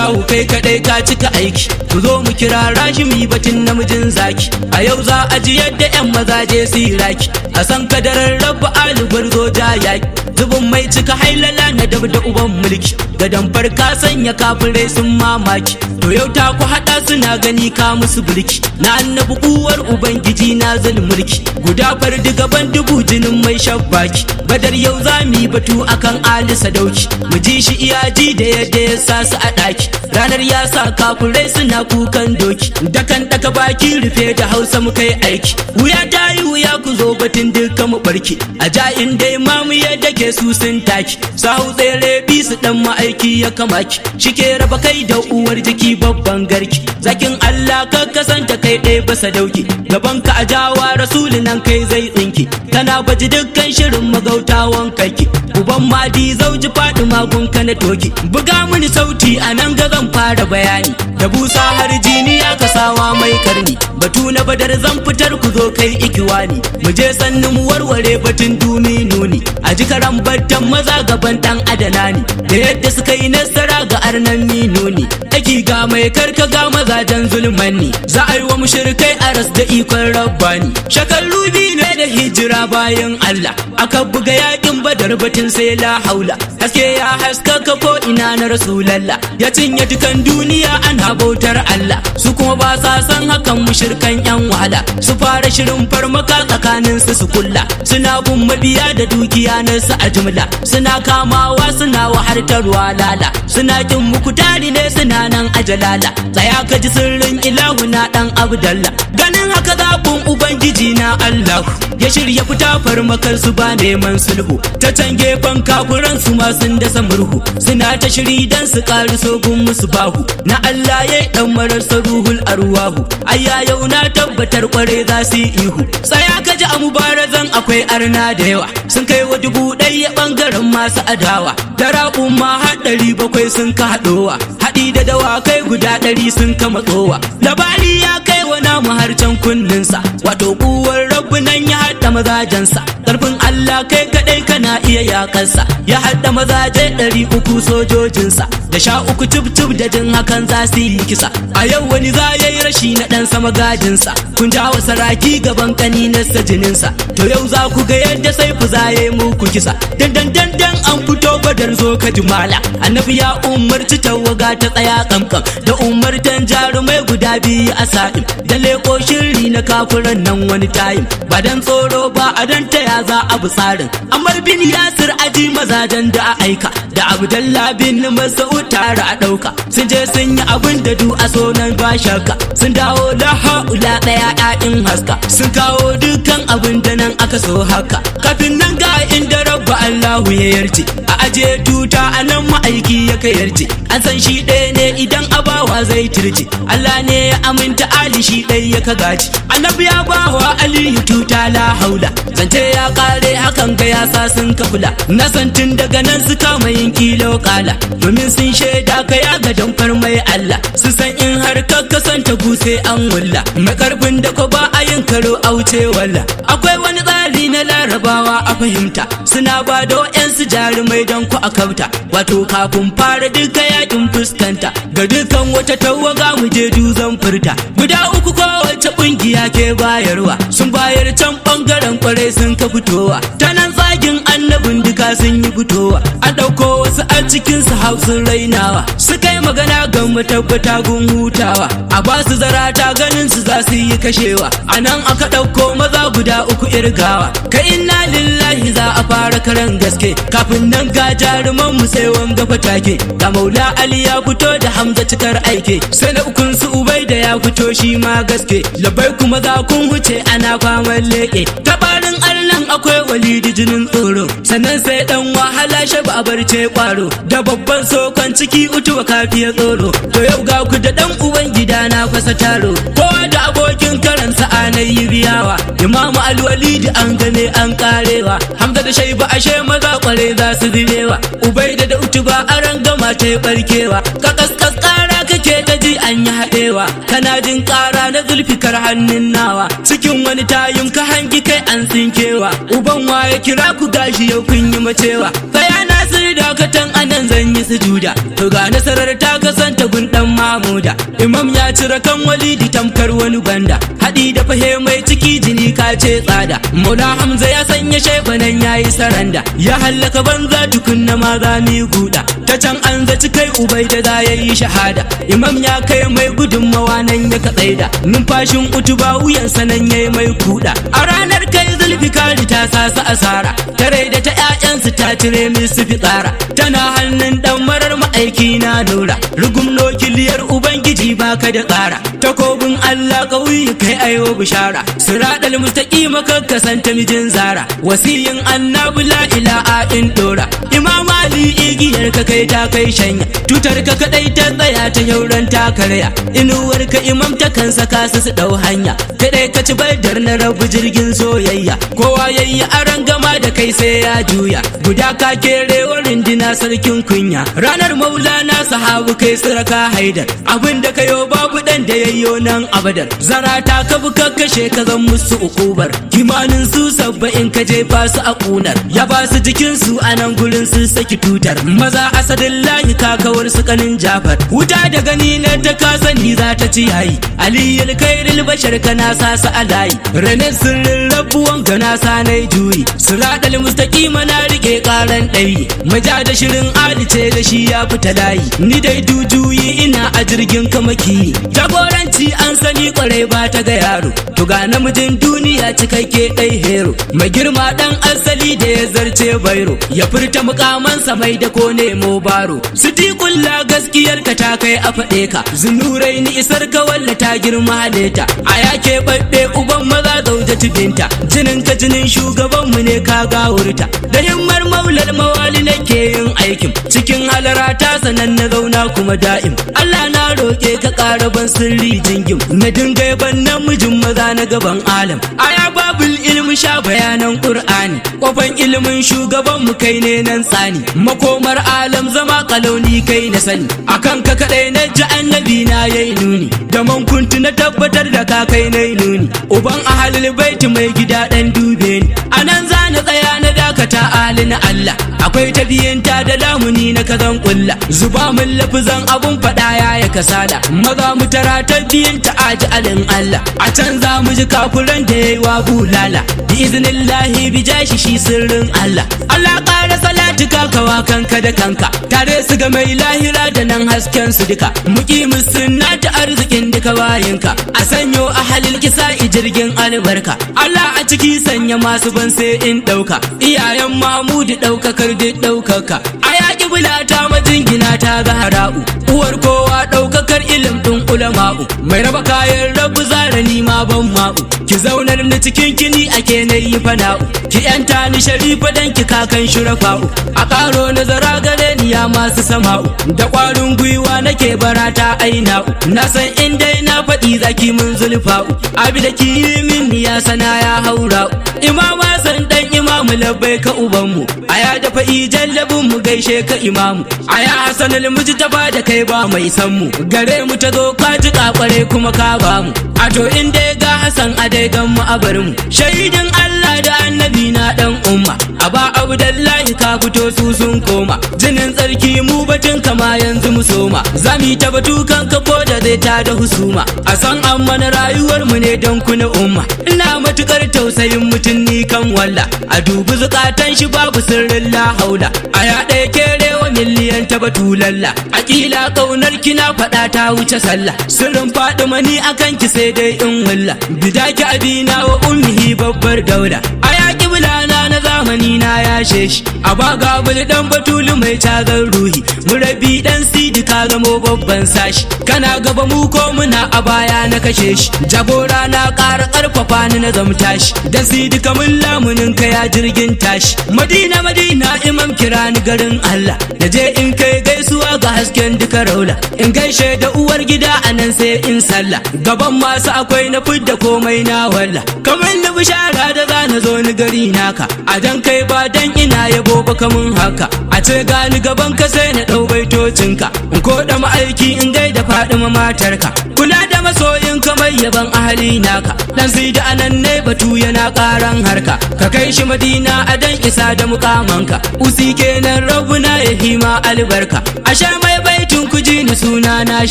Ilahu kai kadai ka cika aiki. Ku zo mu kira Rashimi batun namijin zaki. A yau za a ji yadda 'yan mazaje su yi raki. A san kadarar Rabba Ali gwarzo ja yaki. Zubin mai cika hailala na dab da uban mulki. Gadon farka sanya kafirai sun mamaki. To yau ta ku haɗa suna gani ka musu birki. Na annabi uwar ubangiji na zul mulki. Guda fardi gaban dubu jinin mai shabbaki. Badar yau za mu yi batu akan Ali Sadauki. Mu ji shi iya ji da yadda ya sa su a ɗaki. Ranar ya sa kafirai suna kukan doki. Dakan daka baki rufe da Hausa mu kai aiki. Wuya ta yi wuya, ku zo batun duka mu barki. A ja'in dai mamu yadda ke su sun taki. Sahu tsere bi su dan ma'aiki ya kamaki. Shike raba kai da uwar jiki babban garki. Zakin Allah ka kasanta kai ɗaya basa dauki. Gaban ka a jawa rasuli nan kai zai tsinki. Kana baji dukkan shirin magautawan kaki. Uban madi zauji faɗi magunka na toki. Buga mini sauti a nan ga zan fara bayani. Da busa har jini ya kasawa mai karni. Batu na Badar zan fitar, ku zo kai ikiwani. Mu je sannu mu warware batun dumi nuni. A ji karan battan maza gaban dan adana ni. Da yadda suka yi nasara ga arnan minuni. Aiki ga mai karka ga mazajen zulmanni. Za a yi wa mushrikai aras da ikon Rabbani. Shekaru 2 ne da hijira bayan Allah. Aka buga yakin Badar, batun sai la haula. Haske ya haskaka ko ina na Rasulallah. Ya cinye dukan duniya ana bautar Allah. Su kuma ba sa san hakan mushrikan yan wahala. Su fara shirin farmaka tsakanin su su kulla. Suna bin mabiya da dukiya na su a jumla. Suna kamawa suna wahartarwa lala. Suna kin muku tari ne suna nan a jalala. Tsaya ka ji sirrin ilahu na dan Abdallah. Ganin haka zaɓin Ubangiji na Allah ya shirya fita farmakar su ba neman sulhu. Ta can gefen kafuran su ma sun dasa murhu. Suna ta shiri dan su ƙari sogun musu bahu. Na Allah ya yi ɗan marar ruhul arwahu. Ayya yau na tabbatar kware za su yi ihu. Tsaya ka ji, a mubarazan akwai arna da yawa. Sun kai wa 1000 ɓangaren masu adawa. Da raƙuma har 700 sun ka haɗowa. Haɗi da dawakai guda 100 sun ka matsowa. Labari ya kai wa namu har can kunninsa. Wato kuwar Rabbu nan ya haɗa mazajensa. Ƙarfin Allah kai kaɗai kana iya yakansa. Ya haɗa mazaje 300 sojojinsa. Da 13 cib cib da jin hakan za su yi kisa. A yau wani za ya yi rashi na ɗan sama gajinsa. Kun jawo saraki gaban ƙaninarsa jininsa. To yau za ku ga yadda sai ku za ya yi muku kisa. Dan dan dan dan an fito Badar, zo ka jumala. Annabi ya umarci tawaga ta tsaya kamkam. Da umartan jarumai guda biyu a sa'in. Da leko shiri na kafiran nan wani tayin. Ba dan tsoro ba, a dan taya za a bi tsarin. Amar bin Yasir aji mazajen da a aika. Da Abdallah bin Mas'ud tare a ɗauka. Sun je sun yi abin da du a sonan ba shakka. Sun dawo la ha'ula ɗaya ‘ya'in haska. Sun kawo dukkan abin da nan aka so haka. Kafin nan ga inda Rabba Allahu ya yarje. A aje tuta a nan ma'aiki ya kai yarje. An san shi ɗaya ne idan abawa zai turje. Allah ne ya aminta Ali shi ɗaya ya ka gaji. Annabi ya bawa Aliyu tuta, la haula. Zance ya kare, hakan ga ya sa sun ka kula. Na san tun daga nan su kama yin kilo kala. Domin sun shaida ka ya ga damfar mai Allah. Su san in har ka kasanta guse an wulla. Mai karfin da ko ba a yin karo auce walla. Akwai wani tsari na Larabawa a fahimta. Suna ba da wa'yansu jarumai don ku a kauta. Wato kafin fara duka yakin fuskanta. Ga dukan wata tawaga mu je duzan furta. Guda uku kowace kungiya ke bayarwa. Sun bayar can bangaren kwarai sun ka fitowa. Ta nan tsagin annabin duka sun yi fitowa. An ɗauko wasu a cikin su hausun rainawa. Suka yi magana ga matabbata gun hutawa. A ba su zarata ganin su za su yi kashewa. A nan aka ɗauko maza guda uku irgawa. Ka inna lillahi, za a fara karan gaske. Kafin nan ga jaruman mu sai wanga fatake. Ga Maula Ali ya fito da Hamza cikar aike. Sai na ukun su Ubai da ya fito shi ma gaske. Labai kuma za kun huce ana faman leƙe. Tabarin arnan akwai Walidi jinin tsoro. Sannan sai dan wahala shaba a barce kwaro. Da babban sokon ciki utuwa kafiya tsoro. To yau ga ku da dan uban gida na fasa taro. Kowa da abokin karansa a yi biyawa. Imamu Alwalidi an gane an karewa. Hamza da Shaiba ashe maza kware za su zirewa. Ubaida da Utuba aran gama ta barkewa. Kakas kara kake ta ji an yi haɗewa. Kana jin ƙara na Zulfikar hannun nawa. Cikin wani tayin ka hangi kai an tsinkewa. Uban waye kira ku gashi yau kun yi macewa. Tsaya Nasiru, dakatan, anan zan yi sujuda. To ga nasarar ta kasanta gun dan Mamuda. Imam ya cire kan Walidi tamkar wani gwanda. Haɗi da fahe mai ciki jini ka ce tsada. Maula Hamza ya sanya shebanan ya yi saranda. Ya hallaka banza tukunna ma za mu yi guda. Ta can an zaci kai ubai da za ya yi shahada. Imam ya kai mai gudunmawa nan ya katsaida. Numfashin Utuba wuyan sanan ya yi mai kuda. A ranar kai Zulfikari ta sa su asara. Tare da ta 'ya'yansu ta cire musu fitsara. Tana hannun dan marar ma'aiki na nura. Rugumno kiliyar Ubangiji baka da tsara. Takobin Allah kauyi kai ayo bishara. Siraɗal mustaqima kakkasanta mijin zara. Wasiyin Annabi la ilaha in dora. Imam Ali, igiyar ka kai ta kai shanya. Tutar ka kadai ta tsaya ta yauran ta karya. Inuwar ka imam ta kan saka su su dau hanya. Kadai ka ci Badar na rabu jirgin soyayya. Kowa yayi aran gama da kai sai ya juya. Guda ka kerewa rindina sarkin kunya. Ranar Maulana sahabu kai siraka Haidar. Abin da kayo babu dan da yayyo nan abadar. Zarata ka bi ka kashe ka zan musu ukubar. Kimanin su 70 ka jefa su a kunar. Ya ba su jikin su a nan gurin sun saki tutar. Maza Asadullahi ka kawar su kanin Jafar. Wuta da gani na ta ka sani za ta ci yayi. Aliyul Kairil Bashar kana sa su a layi. Ranar sirrin rabuwan gana sa nai juyi. Siraɗal mustaqima na rike karan ɗayi. Maja da shirin alice da shi ya fita layi. Ni dai dujuyi ina a jirgin kamaki. Jagoranci an sani kwarai ba ta ga yaro. To ga namijin duniya cikakke ɗai hero. Mai girma ɗan asali da ya zarce bairo. Ya furta mukamansa mai da ko nemo baro. Sitiƙulla, gaskiyar ka ta kai a faɗe ka. Zunurai ni isar ka walla ta girma haleta. A yake ɓaɓɓe uban maza zauje binta. Jinin ka jinin shugabanmu ne ka gawurta. Da himmar Maulal Mawali nake yin aikin. Cikin halara ta sanan na zauna kuma da'im. Allah na roƙe ka ƙara ban sirri jingim. Na dinga yaban namijin maza na gaban alam. Aya babul ilmi sha bayanan Qur'ani. Kofan ilimin shugaban mu kai ne nan tsani. Makomar alam zama kalauni kai na sani. Akan ka kadai na ji Annabi na yayi nuni. Da man kuntu na tabbatar da ka kai na nuni. Uban ahalul baiti mai gida dan dube ni. Anan za na tsaya na dakata ali na Allah. Akwai tabiyinta da lamuni na kazan kulla. Zuba min lafizan abun faɗa ya kasala. Maza mu tara ta biyinta aji alin Allah. A can za mu ji kafuran da yayi wa bulala. Bi iznillahi bi jashi shi sirrin Allah. Allah ƙara salatu kakawa kanka da kanka. Tare su ga mai lahira da nan hasken su duka. Muƙimin sunna ta arzikin duka bayinka. A sanyo a halil kisa jirgin albarka. Allah a ciki sanya masu ban sai in ɗauka. Iyayen Mamudu ɗaukakar duk ɗaukaka. A yaƙi bulata majingina ta Zahara'u. Uwar kowa ɗaukakar ilim ɗin ulama'u. Mai raba kayan rabu zara ni ma ban ma'u. Ki zaunar ni cikin kini ake na yi fana'u. Ki yanta ni Sharifa dan ki kakan shurafa'u. A ƙaro nazara gare ni ya masu sama'u. Da ƙwarin gwiwa nake barata aina'u. Na san in dai na faɗi zaki mun zulfa'u. Abi da ki yi min ya sana ya haura'u. Imama san dan imamu, labbai ka ubanmu. Aya da fa'i jallabin mu gaishe ka imamu. Aya Hasanul Mujtaba da kai ba mai san mu. Gare mu ta zo ka ji kware kuma ka ba mu. A to in dai ga Hassan a dai gan mu a bar mu. Shaidin Allah da Annabi na dan umma. Aba Abdullahi, ka fito su sun koma. Jinin tsarki mu batun kama yanzu mu soma. Zami ta batu kan ka ko da zai ta da husuma. A san an mana rayuwar mu ne don kuna umma. Ina matukar tausayin mutum ni kan walla. A dubi zukatan shi babu sirrin la haula. A ya ɗaya kerewa miliyan ta batulalla. Akila kaunar kina faɗa ta wuce sallah. Sirrin Faɗi ni akan ki sai dai in walla. Bidaki abina wa ummihi babbar daula. A yaƙi bulana na zamani na yashe shi. A baga bul dan batulu mai cazar ruhi. Murabi dan Sidi ka zamo babban sashi. Kana gaba mu ko muna a baya na kashe shi. Jagora na ƙara ƙarfafa ni na zamta shi. Dan Sidi kamun lamunin ka ya jirgin tashi. Madina, Madina, imam kira ni garin Allah. Da je in kai gaisuwa ga hasken duka raula. In gaishe da uwar gida a nan sai in sallah. Gaban masu akwai na fidda komai na walla. Kamar na bishara da za na zo ni gari naka. A dan kai ba dan ina yabo ba kamun haka. A ce gani gaban ka, sai na ɗau baitocinka, in koɗa ma'aiki, in gaida Faɗima matarka. Kula da masoyin kamar yaban ahali naka. Dan sai da anan ne batu yana ƙaran harka. Ka kai shi Madina a dan isa da mukamanka. Usi kenan, Rabbuna ya hima albarka. A sha mai baitin kuji ni, suna na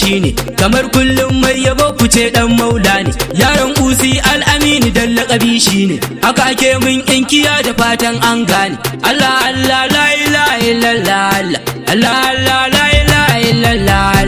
shine kamar kullum mai yabo, ku ce dan Maula ne. Yaron Usi Al'amini dan laƙabi shine. Haka ake mun inkiya, da fatan an gane. Allah Allah, la ilaha illallah, Allah Allah, la ilaha illallah.